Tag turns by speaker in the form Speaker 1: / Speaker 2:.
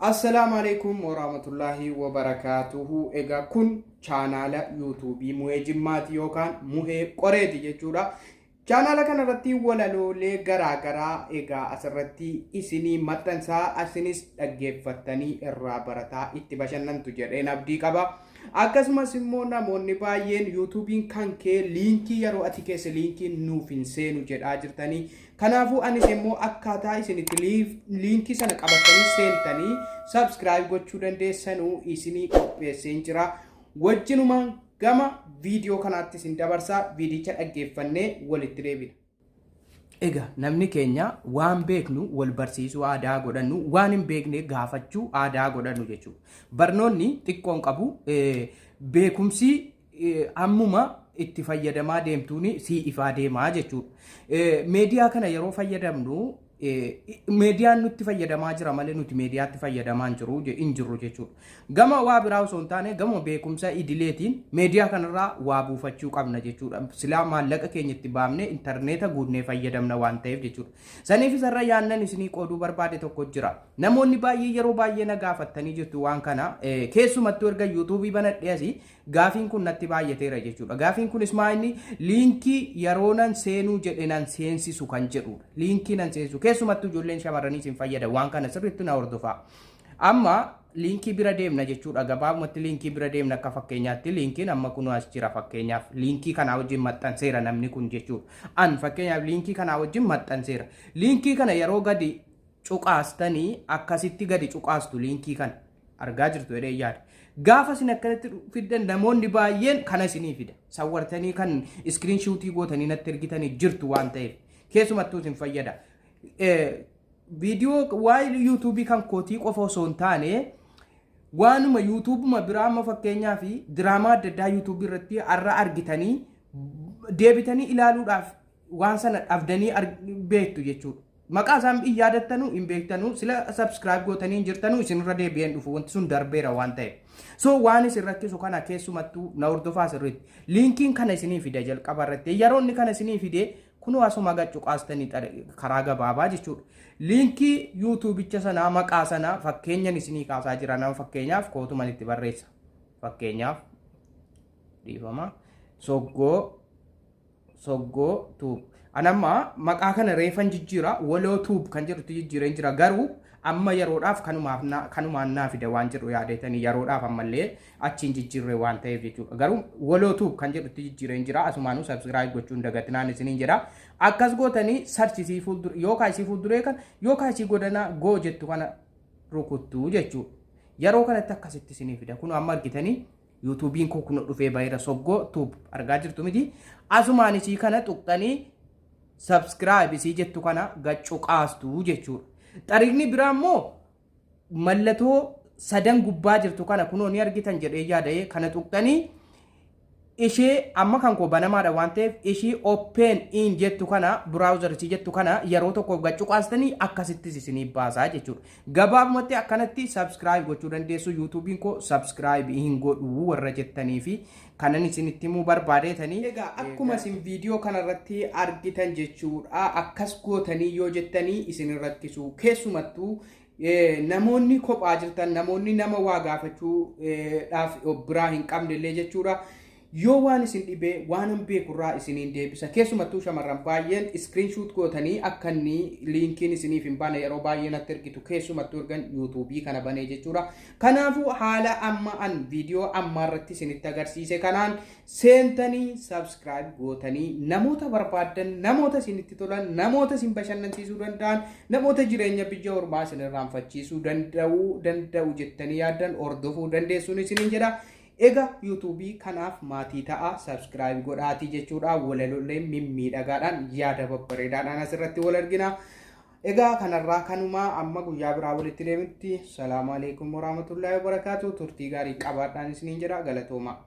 Speaker 1: Assalaamu alaikum warahmatullaahi wabarakaatuhu. Egaa kun chaanaala yuutuubii Muhee Jimmaati yookaan Muhee Qoreeti jechuudha. Chaanaala kanarratti walaloolee garaagaraa egaa asirratti isinii maxxansaa, isinis dhaggeeffattanii irraa barataa itti bashannantu jedheen abdii qaba. Akkasumas immoo namoonni baay'een yuutuubiin kan kee liinkii yeroo ati keessa liinkiin nuuf hin seenu jedhaa jirtanii. Kanaafuu anis immoo akkaataa isin itti liinkii sana qabattanii seentanii subscribe gochuu dandeessanuu isinii qopheesseen jira. Wajjinumaan gama viidiyoo kanaatti isin dabarsaa, viidicha dhaggeeffannee walitti deebina. Egaa namni keenya waan beeknu wal barsiisuu aadaa godhannu, waan hin beekne gaafachuu aadaa godhannu jechuudha. Barnoonni xiqqoon qabu, beekumsi ammuma itti fayyadamaa deemtuun sii ifaa deemaa jechuudha. Meediyaa kana yeroo fayyadamnu meediyaan nutti fayyadamaa jira malee nuti meediyaatti fayyadamaa hin jirru jechuudha. Gama waa biraa osoo hin taane, gama beekumsa idileetiin meediyaa kanarraa waa buufachuu qabna jechuudha. Silaa maallaqa keenya itti baafnee intarneeta guunnee fayyadamna waan ta'eef jechuudha. Saniif isarra yaannan isinii qooduu barbaade tokko jira. Namoonni baay'ee yeroo baay'ee na gaafattanii jirtu waan kana, keessumattuu erga yuutuubii banadhee asii gaafiin kun natti baay'ateera jechuudha. Gaafiin kunis maa inni liinkii yeroo nan seenuu jedhe nan seensisu kan jedhudha. Liinkii nan seensisu, keessumattuu ijoolleen shamarranii isin fayyada, waan kana sirriitti na hordofaa. Amma liinkii bira deemna jechuudha. Gabaabumatti liinkii bira deemna. Akka fakkeenyaatti liinkiin amma kun as jira. Fakkeenyaaf liinkii kanaa wajjin maxxanseera namni kun jechuudha. An fakkeenyaaf liinkii kanaa wajjin maxxanseera. Liinkii kana yeroo gadi cuqaastanii, akkasitti gadi cuqaastu, liinkii kana argaa jirtu jedhee yaada. Gaafa isin akkanatti fiddan namoonni baay'een kana isinii fida. Sawwartanii kan screenshot gootanii natti ergitanii jirtu waan ta'eef keessumattuu isin fayyada. Viidiyoo waa'ee yuutuubii kan kootii qofa osoo hin taane, waanuma yuutuubuma biraa, amma fakkeenyaa fi diraamaa adda addaa yuutuubii irratti har'a argitanii deebitanii ilaaluudhaaf waan sana dhabdanii beektu jechuudha. Maqaa isaan hin yaadattanuu, hin beektanuu, sila subscribe gootanii hin jirtanuu, isinirra deebi'een dhufu, wanti sun darbeera waan ta'eef. So waan isin rakkisu kana keessumattuu na hordofaa sirriitti. Liinkiin kana isinii fida jalqaba irratti. Yeroo inni kana isinii fide, kunoo asuma gaccu qaastanii karaa gabaabaa jechuudha. Liinkii yuutuubicha sanaa, maqaa sanaa fakkeenyan isinii kaasaa jira, nama fakkeenyaaf kootuman itti barreessa. Fakkeenyaaf, dhiifama, Soggoo Tube. Anamma maqaa kana reefan jijjiira, Waloo Tube kan jedhutti jijjiireen jira, garuu amma yeroodhaaf kanumaaf kanumaan naa fida waan jedhu yaadetanii yeroodhaaf ammallee achiin jijjiirre waan ta'eef jechuudha. Garuu Waloo Tube kan jedhutti jijjiireen jira, asumaanuu subscribe gochuun dagatinaan isiniin jedha. Akkas gootanii search isii fuuldure yookaan isii fuulduree kan yookaan isii godanaa go jettu kana rukuttuu jechuudha. Yeroo kanatti akkasitti isinii fida. Kun amma argitanii yuutuubiin koo kun dhufee baheera, Soggoo Tube argaa jirtu miti. Asumaan isii kana tuqxanii subscribe isii jettu kana gaccu qaastu jechuudha. Xariiqni biraa immoo mallatoo sadan gubbaa jirtu kana kunoo ni argitan jedhee yaada'ee, kana tuqxanii ishee amma kan koo banamaadha waan ta'eef ishii open in jettu kana, browser isii jettu kana yeroo tokkoof gaccu qaastanii akkasittis isinii baasaa jechuudha. Gabaabumatti akkanatti subscribe gochuu dandeessu. Yuutuubiin koo subscribe hin godhu warra jettanii fi kanan isinitti himuu barbaadeetanii. Egaa akkuma isin viidiyoo kanarratti argitan jechuudha, akkas gootanii yoo jettanii isin rakkisu. Keessumattuu namoonni kophaa jirtan, namoonni nama waa gaafachuudhaaf biraa hin qabne illee jechuudha. Yoo waan isin dhibee waan hin beekurraa isiniin deebisa. Keessumattuu shamarran baay'een screenshot gootanii akka inni liinkiin isiniif hin baane yeroo baay'ee natti ergitu, keessumattuu ergan yuutuubii kana banee jechuudha. Kanaafuu haala amma an viidiyoo ammaa irratti isinitti agarsiise kanaan seentanii subscribe gootanii namoota barbaaddan, namoota isinitti tolan, namoota isin bashannansiisuu danda'an, namoota jireenya biyya ormaa isin irraanfachiisuu danda'u jettanii yaaddan hordofuu dandeessuun isiniin jedha. Egaa yuutuubii kanaaf maatii ta'a, subscribe godhaatii jechuudha. Walaloolee mimmiidhagaadhaan, yaada babbareedaadhaan asirratti wal argina. Egaa kanarraa kanumaa, amma guyyaa biraa walitti deemutti salaamu alaikum warahmatullaahi wabarakaatu. Turtii gaarii qabaadhaan isiniin jedha, galatooma.